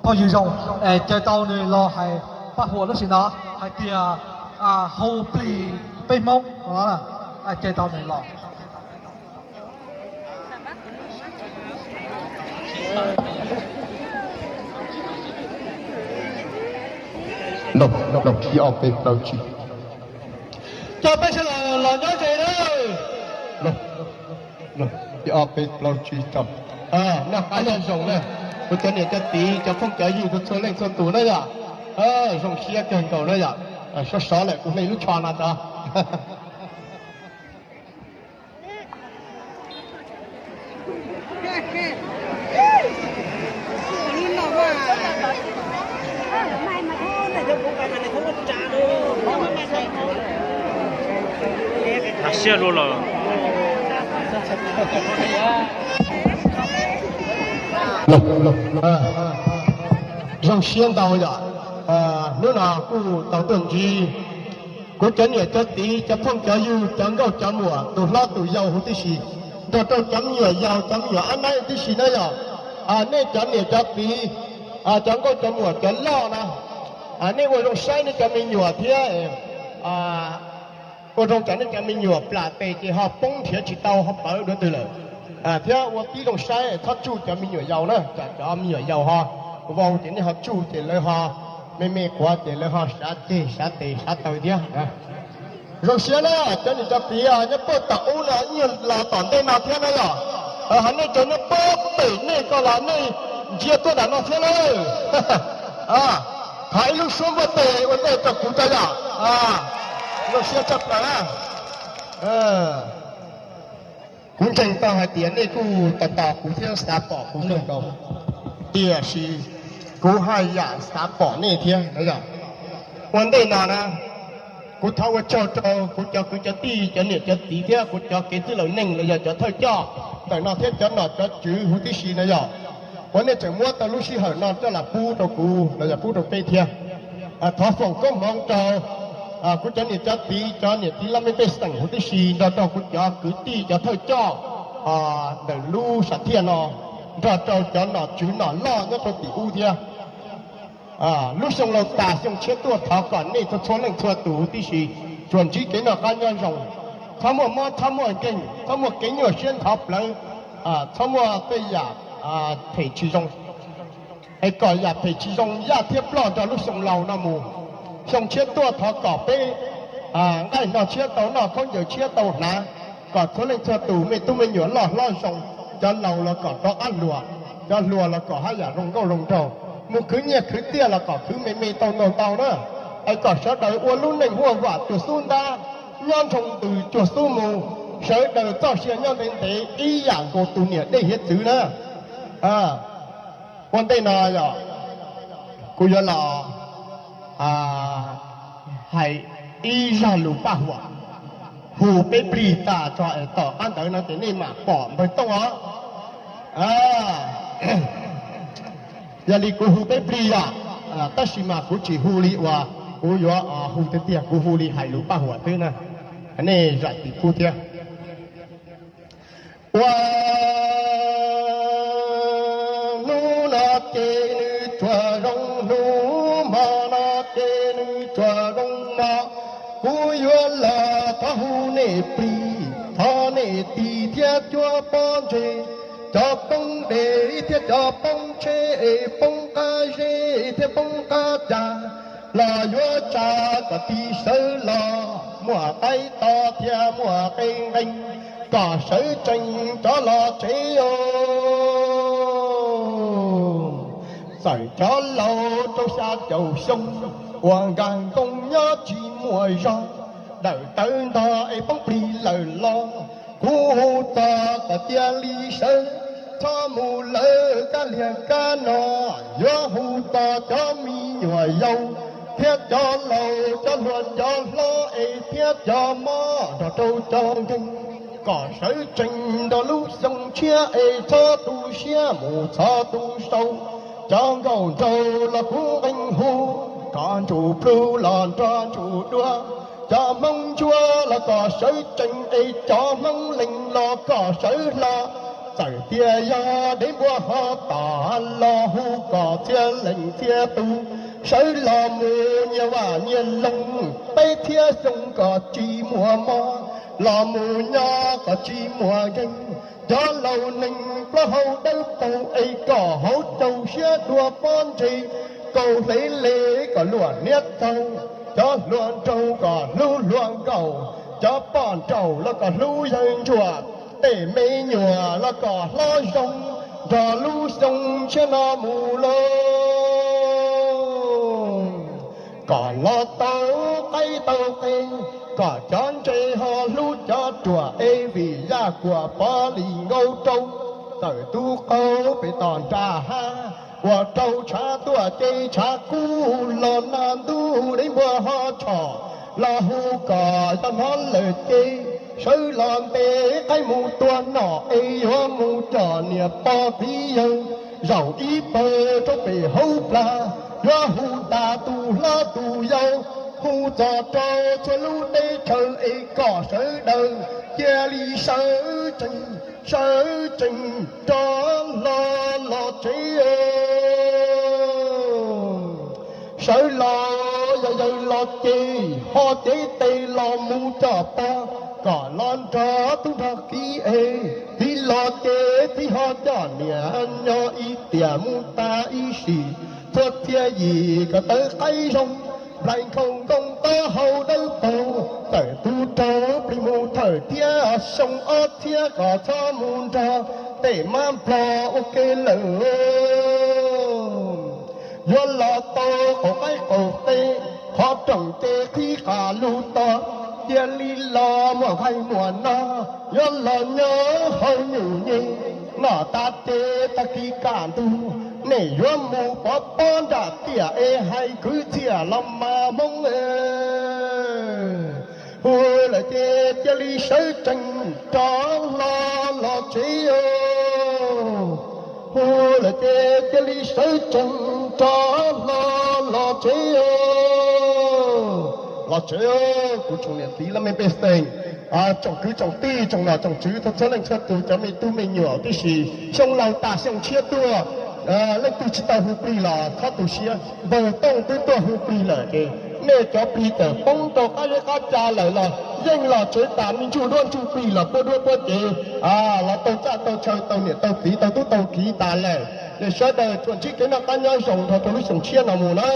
Phooj ywg zoo, ces tau nws los hais paj huam lub sij hawm no hais tias hu plig peb Hmoob no, ces tau nws los. Ib ob peb plaub tsib, coj peb sawv daws los nyob ze nawb. Ib ob peb plaub tsib rau. Noj qab nyob zoo na, kuv cov niam cov txiv cov phooj cov ywg txhua leej txhua tus na yom. Zoo siab kawg nkaus na yom. Sov sov lawm kuv hle lub tsho no tso. Siab luaj lawm. Zoo siab ntau yom. Hnub no kuj tau tuaj ntsib kuv cov niam cov txiv cov phooj cov ywg cov nkauj cov muam tus hlob tus yau huv tib si, nrog rau cov me nyuam yaus cov me nyuam ab naib tib si na yom. Nej cov niam cov txiv, cov nkauj cov muam cov loj na, nej ua zoo saib nej cov me nyuam thiab ua zoo tsam nej cov me nyuam plam tes ces ho poob nrhiav tsis tau ho pawv dua twg lawm. Thiab ua tib zoo saib txhob tsuj cov me nyuam yaus na, tsam cov me nyuam yaus ho vau ces nej ho tsuj ces lawv ho me me quav ces lawv ho sav ceg sav tes sav taw thiab. Zoo siab na, cov niam cov txiv nyob puag tom ub no ib nyuag los tom ntej no thiab na yom. Hos nej cov nyob puag pem nej ko los nej ntsia tuaj ntawm no thiab na. Thov ib lub suab npuaj tes ua ntej rau kuv tso yom. Zoo siab tshaj plaws na. Kuv ntseeg tau hais tias nej kuj tos tos kuv thiab xav pom kuv kawg nkaus, tiam sis kuv haj yam xav pom nej thiab na yom. Ua ntej no na, kuv thov ua tsaug rau kuv cov kwv cov tij cov niam cov txiv thiab kuv cov kev txwj laus neej los yog cov thawj coj ntawm no thiab cov nom cov tswv huv tib si na yom, uas nej tseem muab tau lub sij hawm no coj los pub rau kuv los yog pub rau peb thiab. Thov foom koob hmoov rau kuv cov niam cov txiv cov niam txiv laj mej pej xeem huv tib si nrog rau kuv cov kwv tij cov thawj coj ntawm lub sam thiaj no, nrog rau cov nom tswv nom loj nyob rau tim ub thiab. Lub xyoo laus tas xyoo tshiab tuaj thov kom nej txhua txhua leej txhua tus huv tib si tsuas ntsib kev noj qab nyob zoo, txhob muaj mob txhob muaj nkeeg, txhob muaj kev nyuaj siab ntho plawv, txhob muaj tej yam phem tsis zoo, es kom yam phem tsis zoo yaj thiab ploj nrog lub xyoo laus no mus. Xyoo tshiab tuaj thov kom peb nqaij no tshiab tau noj khaub ncaws tshiab tau hnav, kom txhua leej txhua tus me tub me nyuam loj hlob zoo, cov laus los kom rov qab hluas, cov hluas los kom haj yam zoo nkauj zoo nraug, mus khwv nyiaj khwv txiaj los kom khwv me me tau ntau ntau na. Es kom sawv daws ua lub neej huaj vam cuag xub ntab, nyob nroo ntws cuag xub mu, sawv daws txoj sia nyob ntev ntev ib yam nkaus tus niam dej hiav txwv na. Ua ntej no yog kuv yuav los hais ib zaj lus paj huam, hu peb plig tas tso es tom qab ntawd no ces nej mam pom npawg Tooj os. Yog li kuv hu peb plig yom, tab sis mas kuv tsis hu li uas kuv yuav hu tiag tiag, kuv hu li hais lus paj huam xwb na, nej zam txim pub thiab. Ua hnub no ces nws tsuas zoo hnub, hmo no ces nws tsuas zoo hmo. Kuv yuav los thov hu nej plig, thov nej tig thiab cuab pob ntseg, cov poob dej thiab cov poob tsheb, poob qab zeb thiab poob qab cas, los yuav tsa kom tig sawv los, muaj qaib to thiab muaj qe nqee, kom sawv tsees rov los tsev os. Txawm cov laus rau xya caum xyoo, uas nkag nkoos nyob tsis muaj zog, dawm tawv ntog es poob plig lawm los, kuv hu txog kom cia li sawv, txhob mus lawv kab liag kab no, yuav hu txog cov me nyuam yaus thiab cov laus, cov hluas cov hlob es thiab cov mob nrog rau cov nkeeg, kom sawv tsees nrog lub xyoo tshiab es txhob tu siab mus txhob tu sau. Cov nkauj nraug los kuv nqee hu, cov ntsuj plhu los nrog ntsuj duab, cov Hmoob ntsuab los kom sawv tsees es cov Hmoob lees los kom sawv hlo. Txawm tias yog dev npua ho tom los hu kom txhia leej txhia tus sawv los mus nyias vaj nyias loog, peb thiab xyoo kom tsis muaj mob, los mus nyob kom tsis muaj nkeeg. Cov laus neeg plaub hau dawb paug es kom hauv caug siab dua pob ntseg, kaus hle le kom luag hniav txaug, cov hluas nraug kom hlub hluas nkauj, cov poj nraug los kom hlub yawg ntsuag, tej me nyuam los kom hlob zoo, nrog lub xyoo tshiab no mus lauj. Kom los tau qaib tau qe, kom cov ntse ho hlub cov ruam es vim yaj kuam pov li nkaus rau, tawm tub qaug pem tom nram hav, ua rau tshav tuaj ces tshav kub los nag ntuj dev npua ho tshom, los hu kom yog hnov lawm ces sawv los ntes qaib mus tua nom es yuav mus coj niam pog txiv yawg zaum ib pawg rau pem hauv plag, yuav hu tas tus hlob tus yau, hu txog rau txhua lub teb chaws es kom sawv daws cia li sawv tsees, sawv tsees rov hlo los tsev. Sawv los yog yawg los ces ho cev tes los mus coj pog, kom los nrog tub nrog kiv es txiv los ces txiv ho coj niam nyob ib tiam mus tas ib sim, txhua txhia yim kom tawv qaib zoo, nplaim nkhaus nkoos taub hau dawb paug, tawm tub rog plig mus thawm thiab xyoo ob txhiab kom txhob mus nrog tej mab nplog ua ke lawm. Yuav los tau qaum qaib qaum qe, qhov rooj ces qhib qas lug tog, cia li los muaj nqaij muaj no, yuav los nyob hauv nyuj nyeg, noj tas ces tag kis kaj ntug, nej yuav mus pov pob nram tiaj es hais kwv txhiaj los mas Hmoob. Hu lawm ces cia li sawv tsees rov hlo los tsev. Hu lawm ces cia li sawv tsees rov hlo los tsev. Los tsev, kuv tsoom niam txiv laj mej pej xeem, tsoom kwv tsoom tij, tsoom nom tsoom tswv, txhua txhua leej txhua tus, cov me tub me nyuam tib si, xyoo laus tas xyoo tshiab tuaj, leej twg tsis tau hu plig los txhob tu siab, npawg Tooj twb tuaj hu plig lawm ces nej cov plig tawm poob rau qab zeb qab tsa lawm los yeej los tsev tas, me ntsuj duab ntsuj plig los puab duab puab cev, los tau txaj tau chaw, tau niam tau txiv, tau tub tau kiv tas lawm. Ces sawv daws tsuas ntsib kev noj qab nyob zoo nrog rau lub xyoo tshiab no mus na.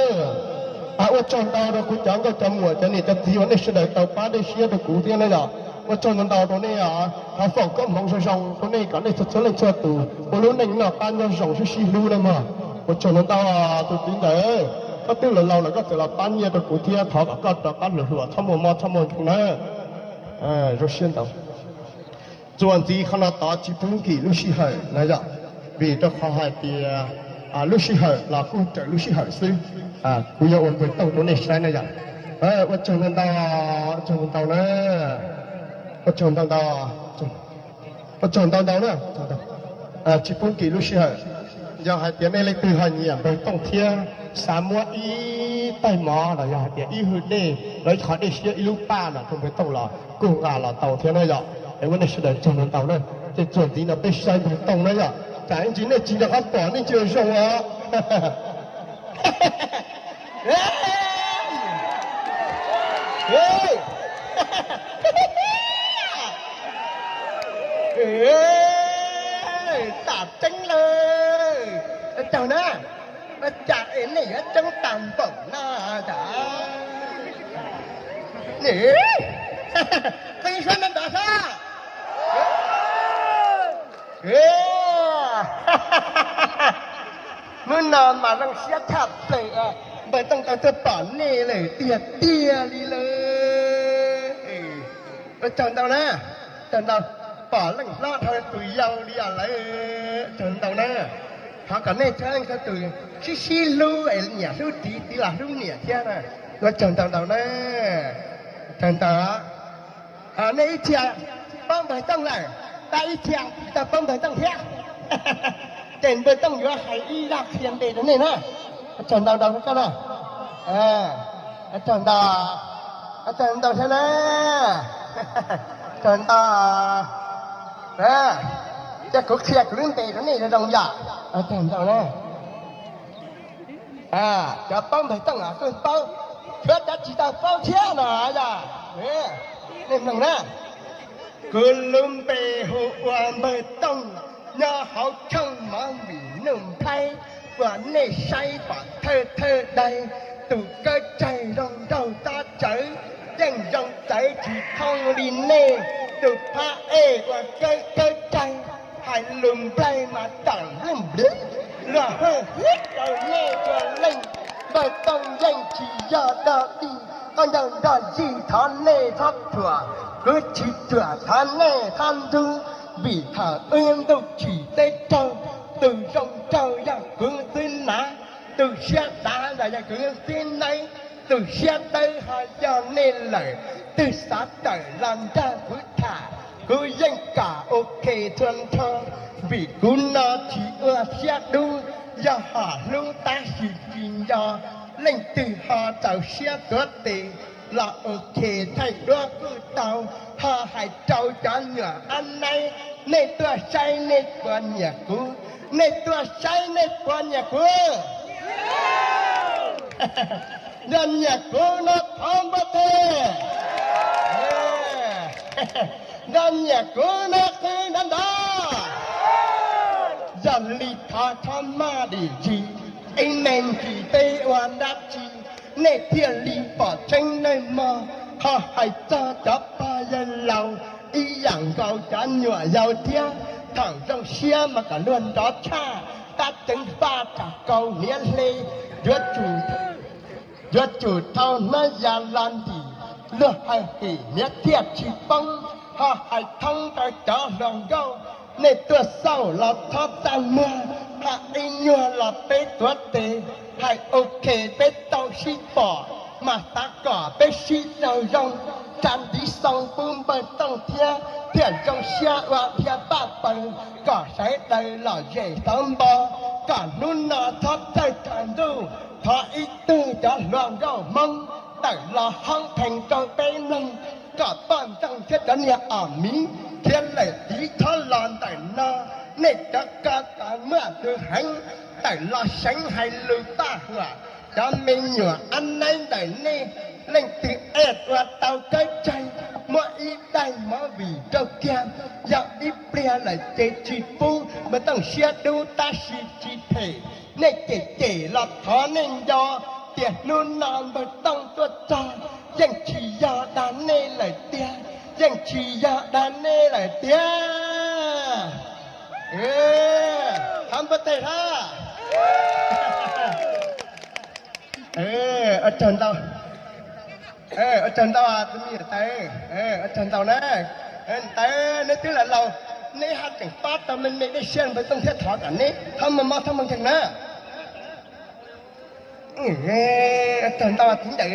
Ua tsaug ntau rau kuv cov nkauj cov muam, cov niam cov txiv uas nej sawv daws tau pab dej siab rau kuv thiab na yom. Ua tsaug ntau ntau rau nej os, thov foom koob hmoov zoo zoo rau nej kom nej txhua txhua leej txhua tus ua lub neej noj qab nyob zoo sib sib hlub na mog. Ua tsaug ntau ntau tus txiv ntxawm, koj twb laus laus lawm koj txawm los pab nyiaj rau kuv thiab, thov kom koj rov qab hluas hluas txhob muaj mob txhob muaj nkeeg na. Zoo siab ntau. Txuas ntxiv qhov no tod tsis pub nkim lub sij hawm na yom, vim rau qhov hais tias lub sij hawm los kuj raws lub sij hawm xwb. Kuv yuav ua npawg Tooj rau nej saib na yom. Ua tsaug ntau ntau, ua tsaug ntau ntau na, ua tsaug ntau ntau na. Tsis pub nkim lub sij hawm. Yog hais tias nej leej twg ho nyiam npawg Tooj thiab xav muab ib taig mov los yog hais tias ib hwj dej los ib qho dej siab ib lub paj no rau npawg Tooj los kuj nqa los tau thiab na yom. Es ua nej sawv daws tsaug ntau ntau na. Ces txuas ntxiv no peb saib npawg Tooj na yom, tsam ib ntsis nej tsis nco qab pom nej ntsia zoo os. Tam tseeb lawm, tsaug na. Ua cas es nej yuav tseeb tag npaum no? Qhib suab ntau ntau xwb. Hnub no mas zoo siab tshaj plaws, npawg Tooj tau tuaj pom nej lawm tiag tiag li lawm. Ua tsaug ntau na, tsaug ntau, pom leej hlob dhau tus yau li os lawm. Tsaug ntau na. Thov kom nej txhua leej txhua tus sib sib hlub es niam hlub txiv, txiv los hlub niam thiab na. Ua tsaug ntau ntau na. Tsaug ntau. Nej ib txhia paub npawg Tooj lawm, tab ib txhia tsis tau paub npawg Tooj thiab. Ces npawg Tooj yuav hais ib zaj qhia npe rau nej na. Ua tsaug ntau ntau koj na. Ua tsaug ntau, ua tsaug ntau thiab na. Tsaug ntau. Yog kuv qhia kuv lub npe rau nej zoo zoo yom. Cov paub npawg Tooj los kuj paub, tshuav cov tsis tau paub thiab no yom. Nej mloog na, kuv lub npe hu ua npawg Tooj, nyob hauv tshooj mov vim Nuj Nplhaib, uas nej saib pom thawj thawj daim, tus kawb tsaig zoo nraug tab tsawv, yeej zoo txawv tsis thooj li nej, tus phab ej uas kawb kawb tsaig, hais lus nplaig mas tam nplij npliv, luag hwj hwb rau nej ua leej. Npawg Tooj yeej tsis yog dog dig, koj ncaug nrog yig thov nej txhob thuam, kuv tsis thuam thov nej txhob ntxub, vim thaum wb ntuj tsim teb raug, tus zoo nraug yog kuv xwb na, tus siab dav los yog kuv xwb nawb, tus siab dawb ho yog nej lawm, twg xav tawm los nrog kuv tham, kuv yeej kom ok txhua nrho, vim kuv no tsis ua siab dub, yog hom hlub tab sis tsis nco, leej twg ho txaus siab tuav tes los ok thaij duab kuj tau, ho hais rau cov nyuam ab naib, nej tuaj saib nej puas nyiam kuv, nej tuaj saib nej puas nyiam kuv. Yog nyiam kuv no thov npuaj teg. Yog nyiam kuv no qw nrov nrov. Yog li thov txhob maj dim zis, ib me ntsis peb ua dab tsi, nej thiaj li pom tseeb nawb mog. Ho hais txog cov pog yawg laus, ib yam nkaus cov nyuam yaus thiab, thaum zoo siab mas kom luag nrov tshaj, tab tseev faj tsam kaus hniav hle, yuav tsum, yuav tsum thau hnab ya los ntim, luag hais tim hniav thiaj tsis poob. Ho hais thoob rau cov hluas nkauj, nej tuaj xauj los txhob txaj muag, hais ib nyuag los peb tuav tes, hais ok peb tau sib pom, mas xav kom peb sib raug zoo. Tsa ntiv xoo pub npawg Tooj thiab, thiaj zoo siab ua dhia paj paws, kom sawv daws lom zem xauv npo, kom hnub no txhob txawj tsaus ntuj. Thov ib tug cov hluas nkauj Hmoob tawm los hoob phees rau peb mloog, kom poj ntxoog thiab cov niag om miv khiav lawm tiv txhob los ntawm no. Nej cov ko taw muaj tus heev, tawm los seev hais lus paj huam. Cov me nyuam ab naib ntawm nej, leej twg ej ua tau kawb tsaig, muab ib daim movie rau kiag, yog ib pliag lawm ces tsis pub. Npawg Tooj siab dub tab sis tsis phem, nej cem cem los thov nej nco, tias hnub no npawg Tooj tuaj txog, yeej tsis yog dag nej lawm tiag, yeej tsis yog dag nej lawm tiag. Thov npuaj teg hab. Ua tsaug ntau, ua tsaug ntau tus me nyuam tais, ua tsaug ntau na. Tais, neb twb laus laus, neb haj tseem pab tau me me dej siab npawg Tooj thiab, thov kom neb thov mob mob thov mob nkeeg na. Ua tsaug ntau txiv ntawd,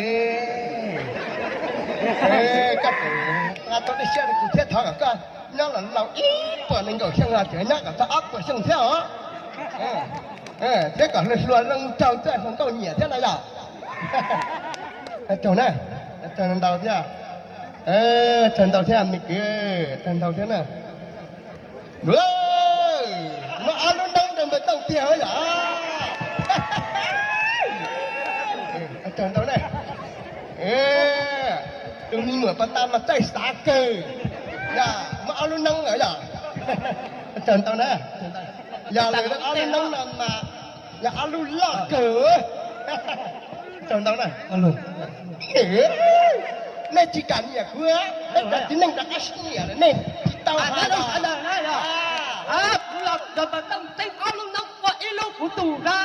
koj tseem pab tau dej siab rau kuv thiab, thov kom koj nyob los laus ib puas nees nkaum xyoo los tseem nyob kom txog ob puas xyoo thiab os. Thiab kom hluas hluas zoo nraug txawj hluas nkauj nyiam thiab no yom. Ua tsaug na, ua tsaug ntau thiab, ua tsaug ntau thiab me kwv, ua tsaug ntau thiab na. Muab ob lub noob rau npawg Tooj tiag yom. Ua tsaug ntau na. Tus me nyuam pas tas mas txaij xav kawg, yog muab ob lub noob lawm yom. Ua tsaug ntau na. Yog lawv ob lub noob no mas yog ob lub loj kawg. Ua tsaug ntau na. Nej tsis kam nyiam kuv, nej cov txiv neej rov qab sib nyiam lawm, nej tsis tau hais los. Kuv los npawg Tooj txeeb ob lub noob ua ib lub kuv tus na.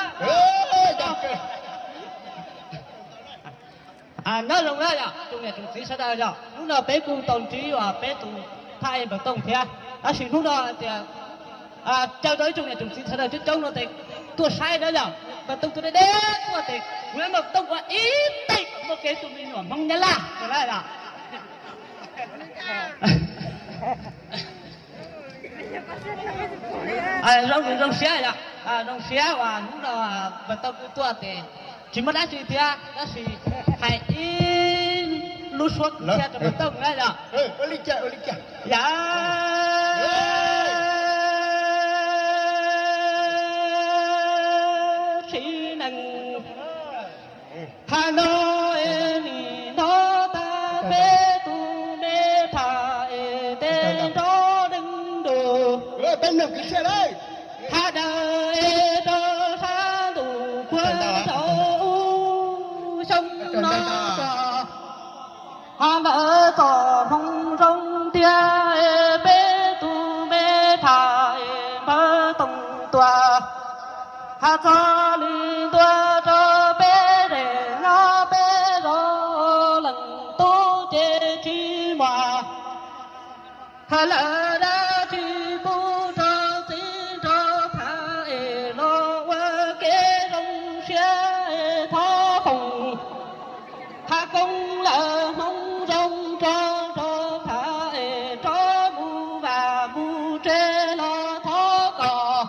Nyob zoo na yom, tsoom niam tsoom txiv sawv daws yom, hnub no peb kuj tau ntsib uas peb tus thaj npawg Tooj thiab, tab sis hnub no hais tias caw tau ib tsoom niam tsoom txiv sawv daws coob coob no ces tuaj saib na yom, npawg Tooj tuaj deb deb tuaj ces kuv yuav npawg Tooj ua ib teg kom muaj kev tus me nyuam Hmoob Nyab Laj na yom. Zoo, zoo siab yom, zoo siab uas hnub no npawg Tooj kuj tuaj ces tsis muaj dab tsi thiab, tab sis hais ib lub suab kwv txhiaj rau npawg Tooj na yom. Yom. Thaum no es nim no tag peb tus me tham es tej nrov deeg nrog peb mloog kwv txhiaj lawm. Thaum dawm es rau sab ntuj puag thaum ub xyoo no txog, thaum ntawd txom hmoov zoo tiag es peb tus me tham es npawg Tooj Tuam, hais txog li ntua rau peb daim nyob peb zos leej tub ces tsis muaj. Hais lawm dab tsi pub rau txiv rau phav es los ua kev zoo siab es thov foom. Hais koob lawm hmoov zoo rau rau phav es rov mus vam mus tsev los thov kom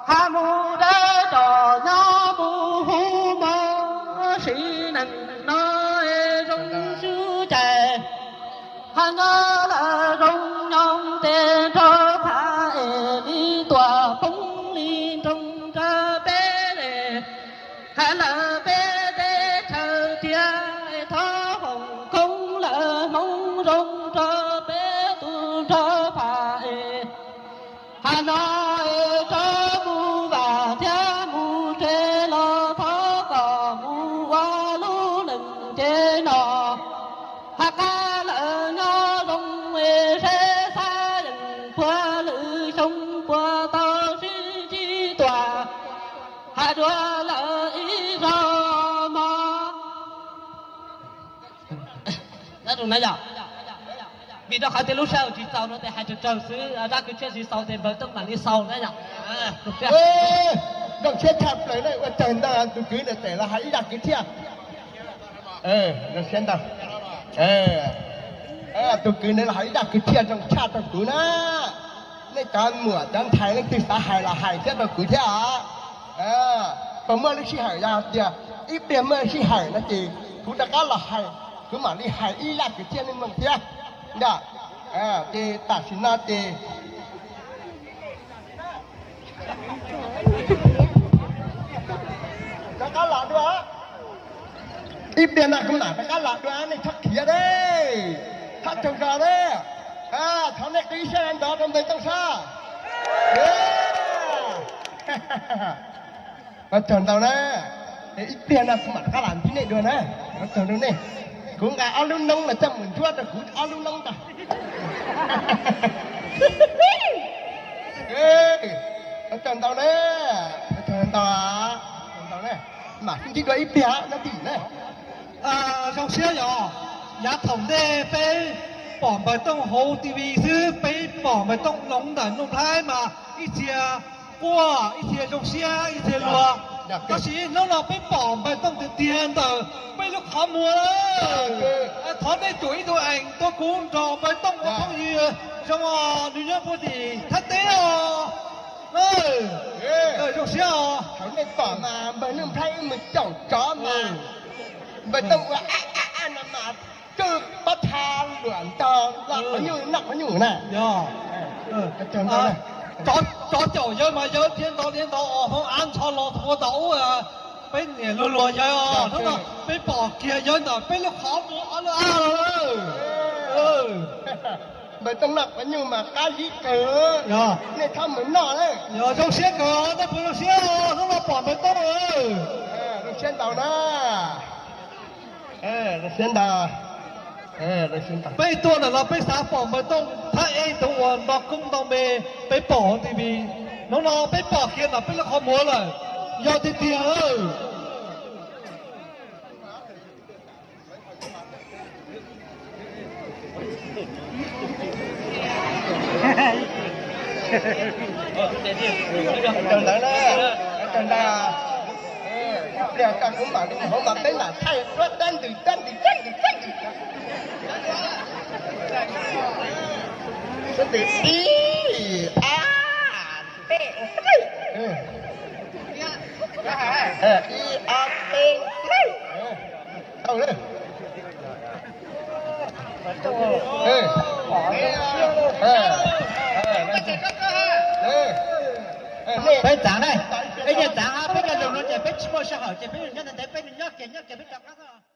hais mus dawb ros nyob mus hu mos sim neej no es zoo sib cais. Hais nyob lawm zoo nyob tes nrog phav es li tuam poob li nroog rau peb es hais lawm peb teb chaws tiag es thov foom koob lawm hmoov zoo rau peb tus nrog phav es hais no es rov mus vam thiab mus tsev los thov kom mus ua lub neej ces no. Hais qab lawm nyob zoo es seb xav yeej puag lwm xyoo puas tau sib ntsib tuaj. Hais dua lawm ib zaug mog. Yog, vim rau qhov tias lub sij hawm tsis txaus no ces hais tsawg tsawg xwb, zaj kwv txhiaj tsis xaus ces npawg Tooj mam li xaus na yom. Zoo siab tshaj plaws na, ua tsaug ntau tus kwv ntawm txawm los hais ib zaj kwv txhiaj. Zoo siab ntau. Tus kwv ntawd los hais ib zaj kwv txhiaj zoo tshaj rau kuv na. Nej cov muam cov ntxhais leej twg xav hais los hais thiab rau kuv thiab os. Puas muaj lub sij hawm, yog tias ib pliag muaj sij hawm no ces kuv rov qab los hais, kuv mam li hais ib zaj kwv txhiaj nej mloog thiab. Yog, ces tam sim no ces rov qab los dua. Ib pliag no kuv mam rov qab los dua, nej txhob khiav deb, txhob tsaug zog deb. Thov nej qhib siab ntov rau npawg Tooj sab. Ua tsaug ntau na. Ib pliag no kuv mam rov qab los ntsib nej dua na. Ua tsaug rau nej. Kuv nqa ob lub noob los coj mus ntsuab rau kuv ob lub noob ntag. Ua tsaug ntau na. Ua tsaug ntau, ntau na. Mam sib ntsib dua ib pliag na tim na. Zoo siab yog, yav thaum ntej peb pom npawg Tooj hauv T V xwb, peb pom npawg Tooj hloov ntawm Nuj Nplhaib mas ib txhia quaj, ib txhia zoo siab, ib txhia luag. Tab sis hnub no peb pom npawg Tooj tiag tiag ntawm peb lub qhov muag lawm. Thov nej tsuam ib tug ees tuaj kub nrog npawg Tooj ua phooj ywg zoo os, nws nyob puag tim Thaib teb os. Zoo siab os. Thaum nej pom mas npawg Nuj Nplhaib mus caum tsov mas npawg Tooj ua no mas tswj pob tha luam ntog los qhov nyuj noj qhov nyuj na. Tsov caum yawg mas yawg dhia ntov dhia ntov os, hoob av ntsho los ua tau ub, peb niam luag luag yawg os, hnub no peb pom kiag yawg ntawm peb lub qhov muag ob lub ab los lawm. Npawg Tooj noj qhov nyuj mas qab zib kawg, nej txhob mus noj na. Yog zoo siab kawg, nej puas zoo siab hnub no pom npawg Tooj? Zoo siab ntau na. Zoo siab ntau. Peb tuaj ntawm no peb xav pom npawg Tooj thab ej tus uas nto koob nto me peb pom hauv T V. Hnub no peb pom kiag ntawm peb lub qhov muag lawm. Yog tiag tiag. Tus ntawd na, tus ntawd, ib pliag koj kuv mam li mus hauv mas peb mam thaij duab tab ntws tab ntws tab ntws tab ntws. Tab ntws ib, ob, peb, plaub. Ib, ob, peb, plaub. Tau lawm. Peb txav na, peb nyias txav, peb cov lus no ces peb tsis muaj sij hawm ces peb nyob ntev ntev, peb nyob kiag nyob Qab xwb.